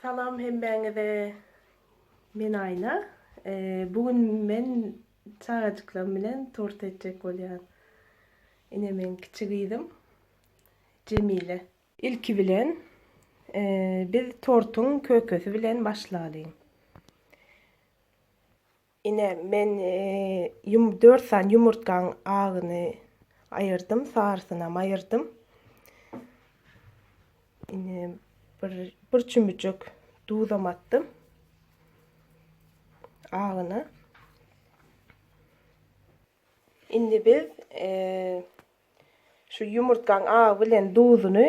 Salam hemmäňize men Aýna bu gün men çagajyklarym bilen tort etjek bolýan ine meň kiçi gyzym Jemile. Ilki bilen biz tortuň kökesi bilen başlalyň. Ine, men ýum dört sany ýumurtgaň agyny aýyrdym, sarysynam aýyrdym. Ine, bir, bir çümüjek duzam atdym agyna. Indi biz şu ýumurtgaň agy bilen duzuny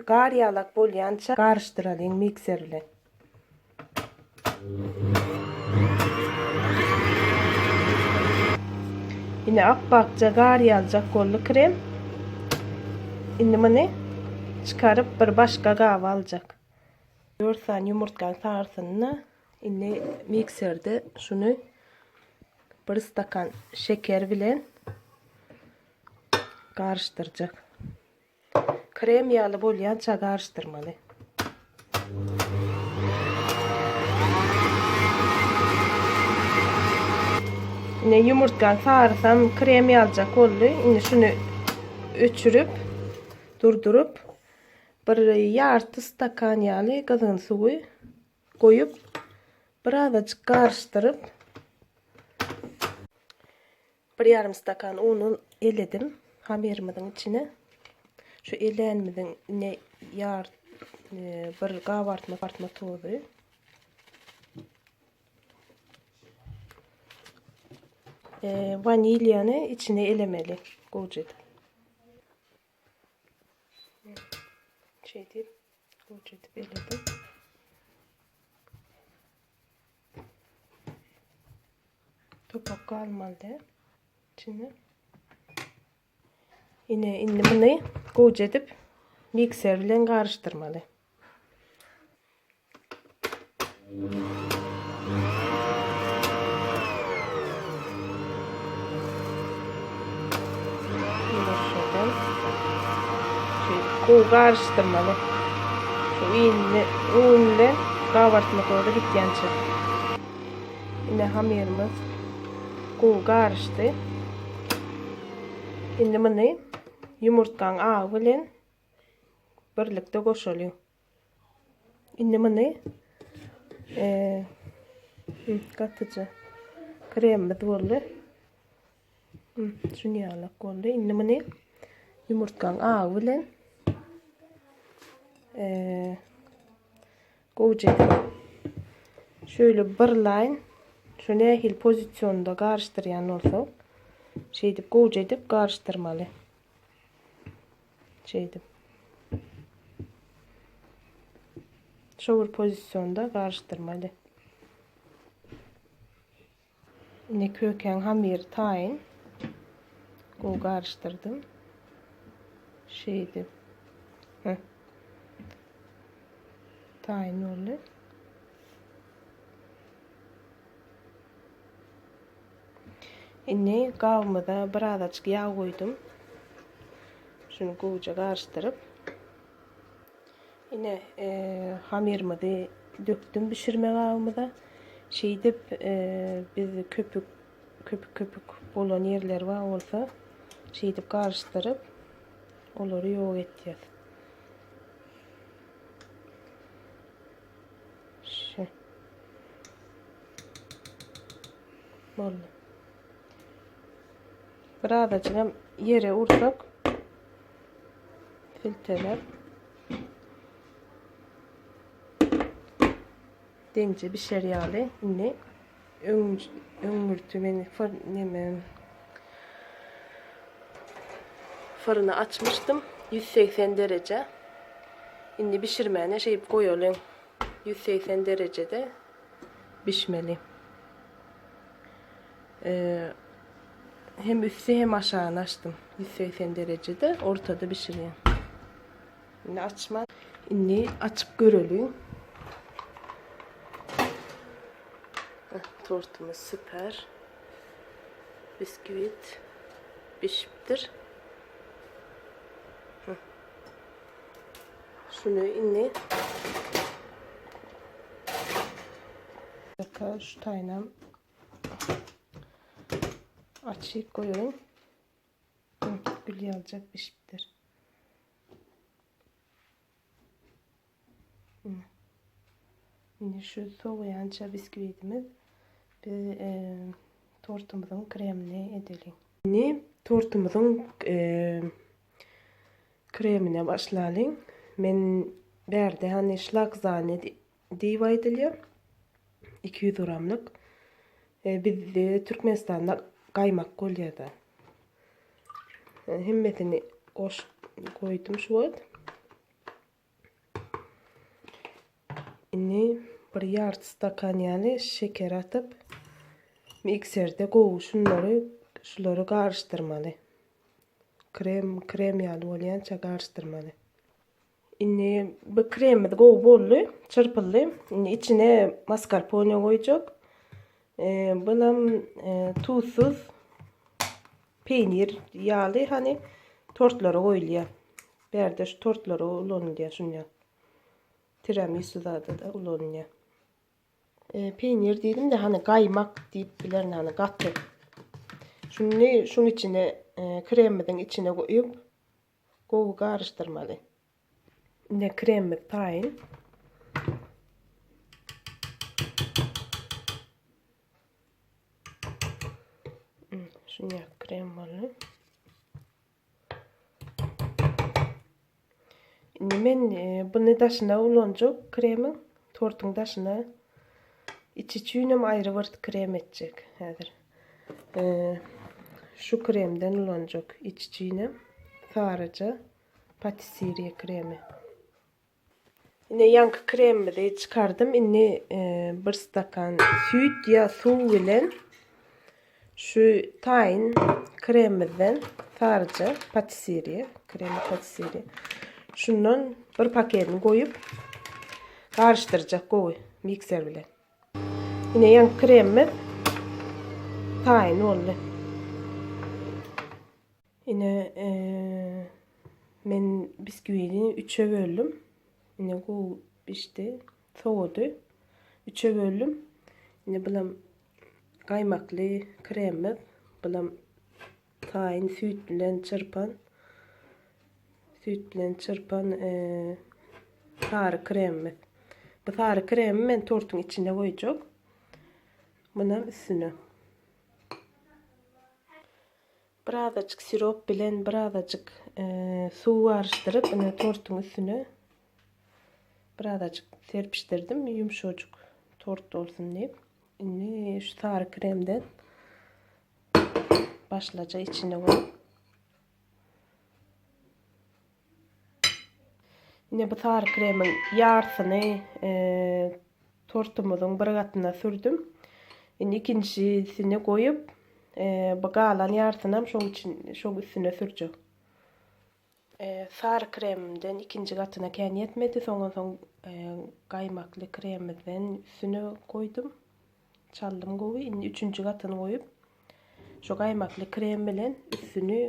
gar ýalak bolýança garyşdyralyň mikser bilen. Ine apbakja gar ýaljak boldy krem. Indi muny çykaryp bir başga gaba aljak. 4 sany ýumurtgaň sarysyny indi mikserde şuny Bir stakan şeker bilen garyşdyrjak. Krem ýaly bolýança garyşdyrmaly. Ine ýumurtgany sarysam krem ýalyjak boldy. Indi şuny öçürip, durduryp, bir ýarty stakan ýaly gyzgyn suwy goýup, birazajyk garyşdyryp, bir ýarym stakan uny eledim hamyrymyzyň içine. Şu elänimiziň ine ýar e, bir gabartma artma tozy. E, wanilýany içine elemeli gowja edip. Şeýdip Gowja edip eledim. Topak galmaly däl içinde. Ine indi muny gowja edip mikser bilen garyşdyrmaly. Gowy garyşdyrmaly. Şu inli un bilen gabartma tozy gitýänçä. Ine hamyrymyz gowy garyşdy. Indi muny ýumurtgaň agy bilen birlikde goşalyň. Indi muny gatyja kremimiz boldy. Şuny ýalak boldy. Indi muny ýumurtgaň agy bilen gowja edip şöyle bir laýn şu nähili pozisionda garyşdyrýan bolsak, şeýdip gowja edip garyşdyrmaly. Şeýdip. Şo bir pozisionda garyşdyrmaly. Ine kökäň hamyry taýyn. Gowy garyşdyrdym. Şeýdip. Heh. Taýyn boldy. Indi gabymyza birazajyk ýag goýdum. Şuny gowuja garyşdyryp, ine e, hamyrymyzy dökdüm bişirme gabymyza. Şeýdip e, biz köpük köpük köpük bolan ýerleri bar bolsa, şeýdip garyşdyryp olary ýok etýäs. Şu. Boldy. Birazajygam ýere ursak silteler. Deňje bişer ýaly. Indi öň öňürti men fyr neme fyrny açmyşdym 180 dereje. Indi bişirmäne şeýip goýalyň. 180 derejede bişmeli. Hem üsti hem aşagyny açdym. 180 derejede ortada bişirýän. Indi açma. Indi açyp göreliň. Tortumyz süper. Bisküwit bişipdir. Şuny indi. Sowaýarka şu taýynam açyk goýaýyn. Gül ýaljak bişipdir. Indi şu sowaýança biskwitimiz biz e, tortumyzyň kremini edeliň. Indi tortumyzyň e, kremine başlalyň. Men bärde hani şlakzany diýip aýdylýar. 200 gramlyk. E, bizde Türkmenistanda gaýmak bolýar-da. E, hemmesini goşup goýdum şu wagt. Indi bir ýarty stakan ýaly şeker atyp, mikserde gowy şunlary şulary garyşdyrmaly. Krem krem ýaly bolýança garyşdyrmaly. Indi bu kremimiz gowy boldy, çyrpyldy. Indi içine mascarpone goýjak. E, bunam e, tuzsuz peýnir ýaly hani tortlara goýulýar. Bärde şu tortlara ulanylýar şunýa. Tiramisu zada da ulanylýar. E, peýnir diýdim de hani gaýmak diýip bilerin hani gaty. Şuny şuň içine e, kremimiziň içine goýup Gowy garyşdyrmaly. Ine kremimiz taýyn. Şuny krem boldy. Indi men e, bunu daşyna ulanjak kremiň, tortuň daşyna. Içi üçinem aýry bir krem etjek häzir. Şu kremden ulanjak iç içine saryja patisserie kremi. Ine ýaňky kremimizi çykardym. Indi e, bir stakan süýt ýa suw bilen şu taýyn kremimizden saryja patisserie, kremi patisserie. Şundan bir paketini goýup garyşdyrjak gowy mikser bilen. Ine ýaňky kremimiz taýyn boldy. Ine e, men bisküwini üçe böldüm. Ine gowy bişdi, sowady. Üçe böldüm. Ine bulam gaýmakly kremimiz, bulam taýyn süýt bilen çyrpan süýt bilen çyrpan e, sary kremimiz. Bu sary kremi men tortuň içine goýjak. Munam üstüne. Birazajyk sirop bilen birazajyk e, suw garyşdyryp, ine tortuň üstüne birazajyk serpişdirdim, ýumşajyk tort bolsun diýip. Indi şu sary kremden başlaja içine goýup. Ine bu sary kremiň ýarsyny e, tortumyzyň bir gatyna sürdüm. Indi ikinjisini goýup, e, bu galan ýarsyny hem şoň üçin şoň üstüne sürjek. E, sary kremimden ikinji gatyna kän ýetmedi. Soňa soň e, gaýmakly kremimizden üstüne goýdum. Çaldym gowy. Indi üçünji gatyny goýup, şu gaýmakly krem bilen üstüni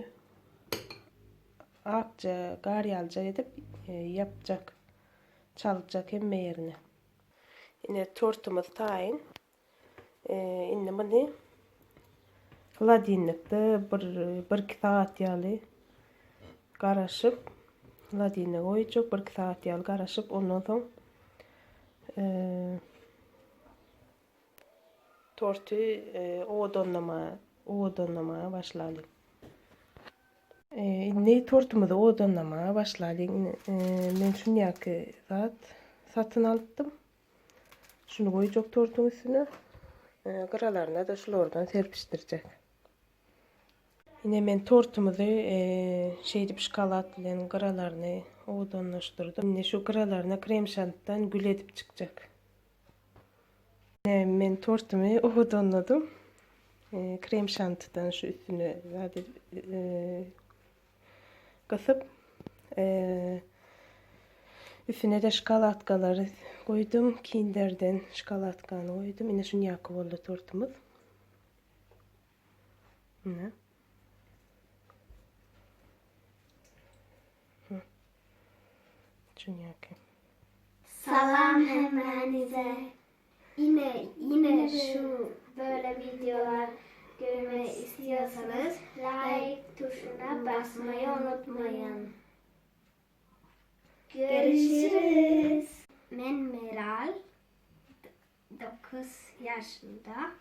akja gar ýalyjak edip e, ýapjak. Çaljak hemme ýerine. Ine tortumyz taýyn. E, indi muny holodilnikde bir bir iki sagat ýaly garaşyp holodilnige goýjak. Bir iki sagat ýaly garaşyp ondan soň e, Torty owadanlama owadanlamaga başlalyň. Indi tortumyzy owadanlamaga başlalyň. Men şunýaky zat satyn alypdym. Şuny goýjak tortuň üstüne. Gyralaryna da şulardan serpişdirjek. Ine men tortumyzy şeýdip şokolad bilen gyralaryny owadanlaşdyrdym. Indi şu gyralaryna krem şantdan gül edip çykjak. Ine men tortumy owadanladym. Krem şantydan şu üstüne zat edip gysyp üstüne de şokoladkalary goýdum. Kinderden şokoladkany goýdum. Ine şunýaky boldy tortumyz. Ine. Şunýaky. Salam hemmänize. Yine yine şu böyle videolar görmeyi istiyorsanız like tuşuna basmayı unutmayın. Görüşürüz. Ben Meral. 9 yaşında.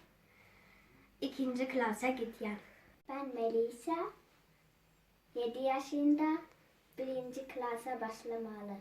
İkinci klasa gidiyorum. Ben Melisa. 7 yaşında. Birinci klasa başlamalı.